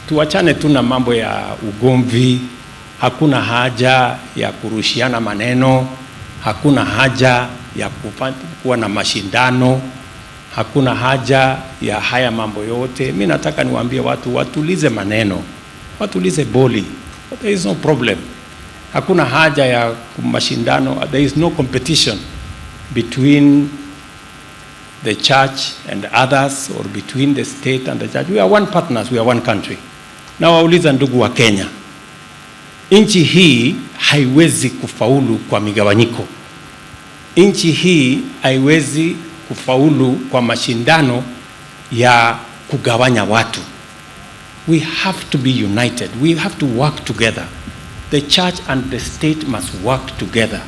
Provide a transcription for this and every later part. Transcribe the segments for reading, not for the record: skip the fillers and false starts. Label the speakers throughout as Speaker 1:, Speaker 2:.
Speaker 1: Tuachane tu na mambo ya ugomvi. Hakuna haja ya kurushiana maneno, hakuna haja ya kuwa na mashindano, hakuna haja ya haya mambo yote. Mi nataka niwaambie watu watulize maneno, watulize boli. There is no problem. Hakuna haja ya mashindano. There is no competition between the church and others or between the state and the church. We are one partners, we are one country. Nawauliza ndugu Wakenya, nchi hii haiwezi kufaulu kwa migawanyiko. Nchi hii haiwezi kufaulu kwa mashindano ya kugawanya watu. We have to be united. We have to work together. The church and the state must work together.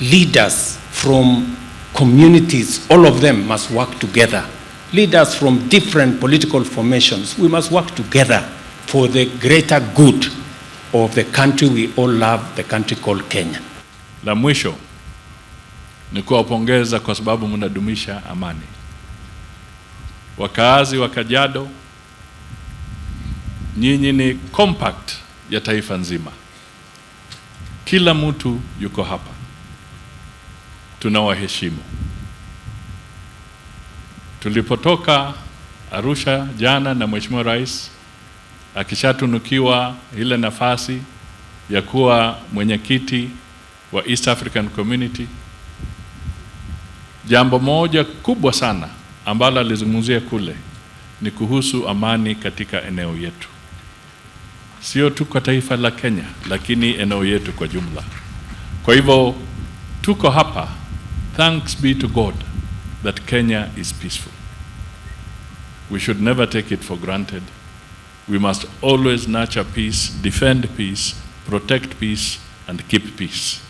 Speaker 1: Leaders from communities, all of them must work together. Leaders from different political formations, we must work together for the greater good of the country we all love, the country called Kenya.
Speaker 2: La mwisho ni kuwapongeza kwa sababu mnadumisha amani. Wakaazi wa Kajiado, nyinyi ni compact ya taifa nzima. Kila mtu yuko hapa, tunawaheshimu. Tulipotoka Arusha jana na Mheshimiwa Rais akishatunukiwa ile nafasi ya kuwa mwenyekiti wa East African Community, jambo moja kubwa sana ambalo alizungumzia kule ni kuhusu amani katika eneo yetu, sio tu kwa taifa la Kenya, lakini eneo yetu kwa jumla. Kwa hivyo tuko hapa, thanks be to God that Kenya is peaceful. We should never take it for granted. We must always nurture peace, defend peace, protect peace, and keep peace.